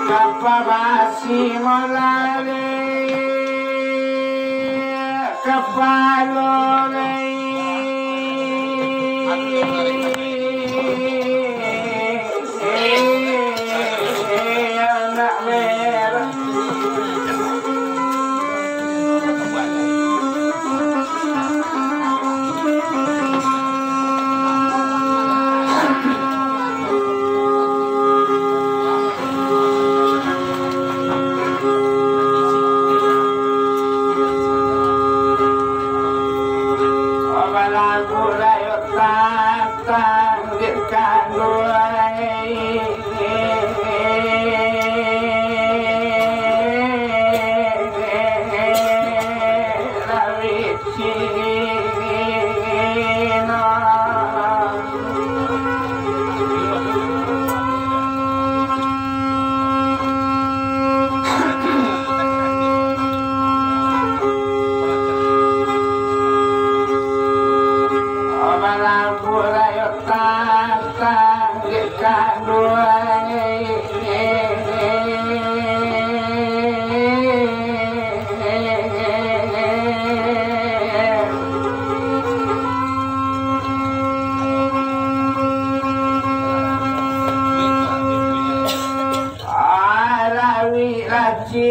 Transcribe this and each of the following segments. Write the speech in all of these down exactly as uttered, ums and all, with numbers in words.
Kapabasi malaleh kapalo lai. Anak merah. Balagu rayo tantang di kanduai. Balagu rayo tantang di kanduai. Arawi raji.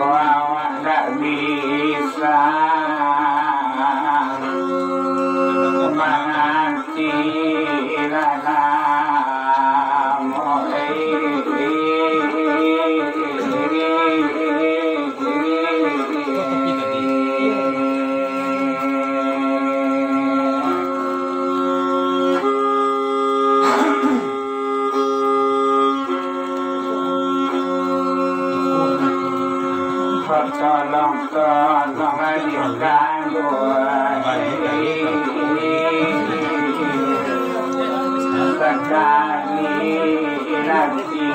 Awak dak bisa mananti lah lamo. Patolong, tolong, ajukan doa. Sakali lagi.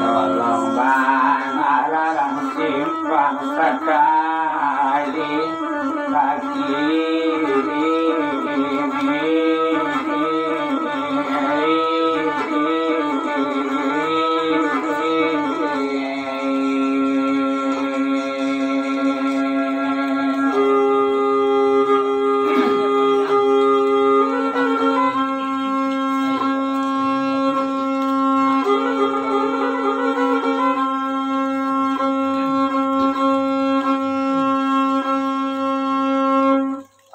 Tolong bana larang simpang sakali lagi.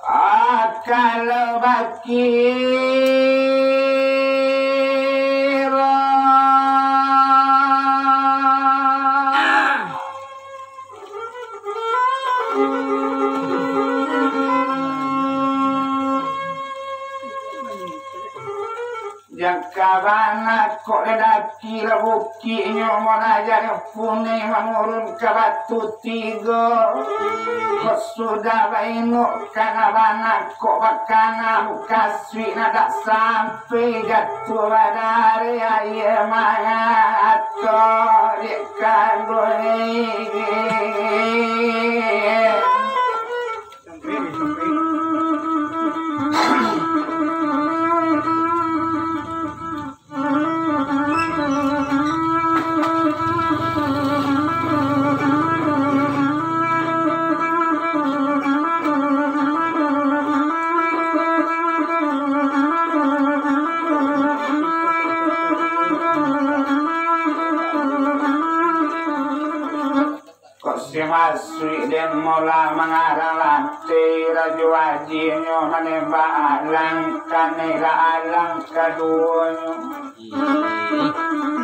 Akal bakiro. Jangka bana kok dadaki lah bukiknyo, manaja punai manurun ka Batu Tigo. Kok sudah bainuk kana bana kok bakana mukasuik nak dak sampai jatuah badari aia mangato dek kanduang. Kok si masuik den mola mangarang lantai, Rajo Ajinyo manembak alang, kanai lah alang kaduonyo.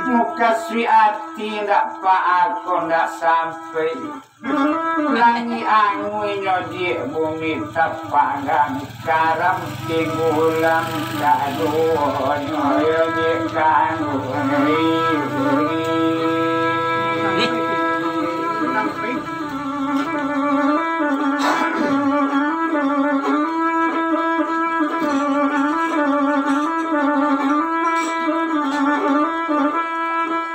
Mukasuik ati ndak paa ko ndak sampai. Langik anguinyo diak bumi tapanggang. Karam tinggulang kaduonyo yo di kanduang.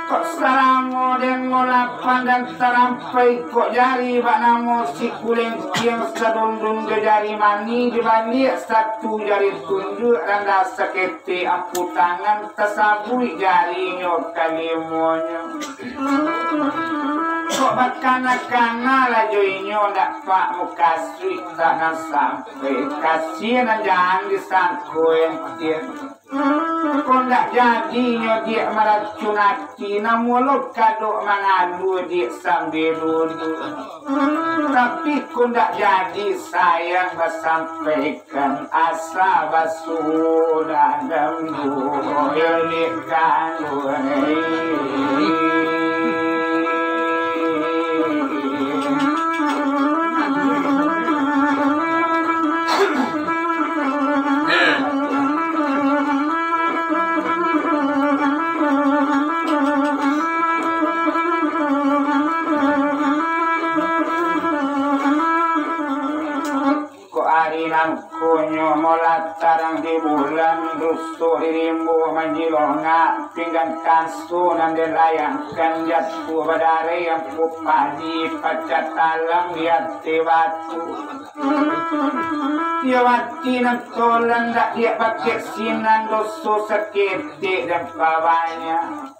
Kok salamo den molapan dan tarampai kok jari bak namo si kulengkiang sadundun jo jari mani dibaliak satu jari tunjuak randah saketek ampu tangan tasabuik jarinyo kalimonyo. Kok bakana-kana lah jo inyo ndak pak mukasuik tanah sampai kasian nan jan disangko entian. Kok ndak jadi nyo diak maracun ati, namulo kadok mangalua diak sambil duduk. Tapi kok ndak jadi sayang basampaikan asa basudah dan bulikan. Kok ari nangkonyo molah tarang di bulan, rusuh di rimbo manjilongak, pinggan kansu nan dilayangkan jatuah badarai, ampu padi pacah talang di ateh batu. Iyo ati nan tolan dak diak bakek sinan doso saketek dan pabanyak.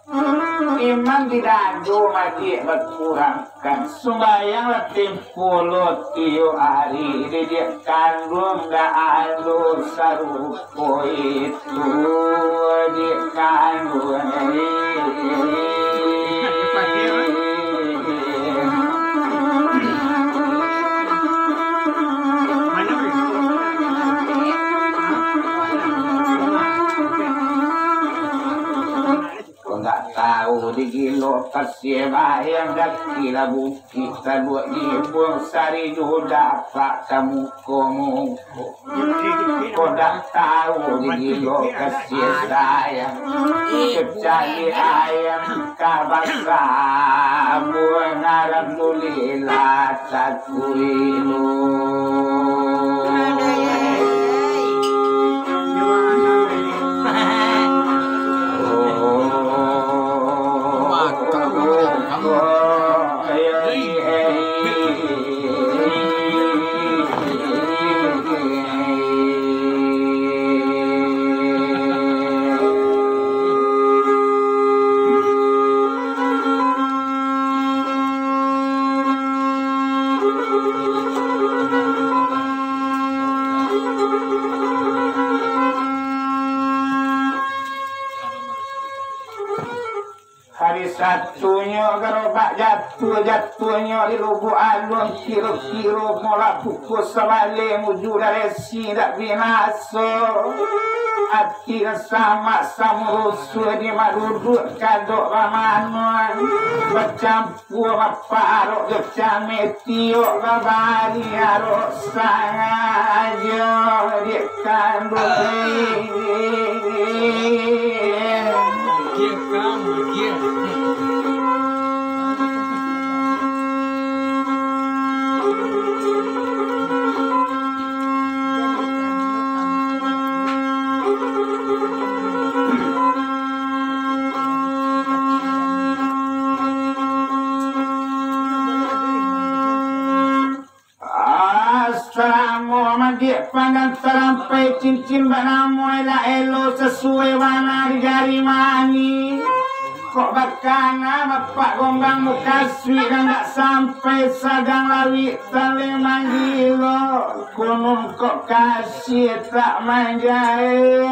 Iman di dado madiak bakurangkan, sumbayang lah tempo lo tiok ari, didiak kanduang dak ado sarupo itu, didiak kanduang. Kok ndak tahu digilo pas Sibayang daki lah bukik, taluak di buang sari jo dapak tamu komo. Kok dak tahu di gilo kasih sayang, kecali ayam ka basabun, alhamdulillah takuilu. Hari Satunyo garobak jatuah, jatuahnyo di Lubuak Alun, kiro-kiro molah pukua sabaleh muju daresi dak binaso. Ati nan samak samurusuah di maduduak kadok bamanuang, bacampua baparok jo cameh tiok babari arok sangajo dek kanduang. Ah, salamo madiak pandan tarampai, cincin banamo elak elo sasuai warna di jari mani. Kok bakana bapak gombang mukasuik nan dak sampai, sadang lawik taleh manggilo, kunun kok kasih tak manjadi.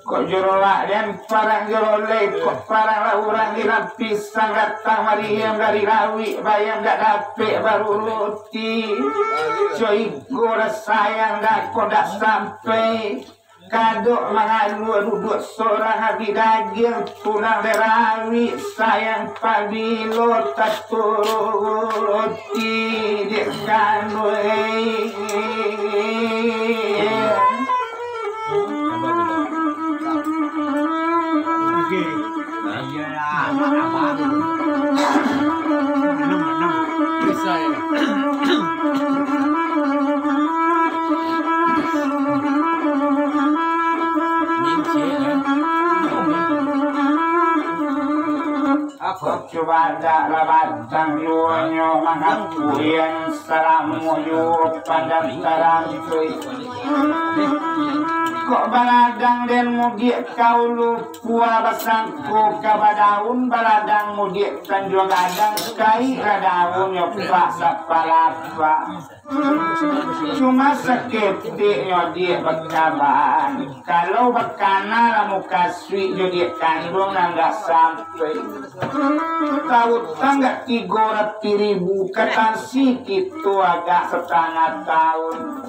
Kok jorowak den parang jorolai, kok parang lah urang di lapisan, datang mariam dari lawik, bayam dak dapek baruruti. Coiko lah sayang dak kok dak sampai, kadok mangalua duduak sorang, habis dagiang tulang dari lawik, sayang pabilo taturuti dek kanduang. Kok cubadak lah batang juonyo, mangapuian salamo juo padang tarampuih. Kok baladang den mudiak ka ulu pua, basangko ka badaun, baladang mudiak Tanjuang Gadang, kaik lah daunnyo pak sapalapa. Cuma saketek nyo diak bakaban, kalau bakana lah mukasuik jo diak kanduang nan dak sampai. Tahu tanggak tigo ratuih ribu, katansi kito agak satangah taun.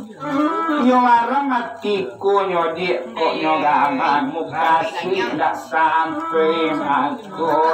Yo arang ati ko nyo diak, kok nyo gaman mukasuik dak sampai mangko.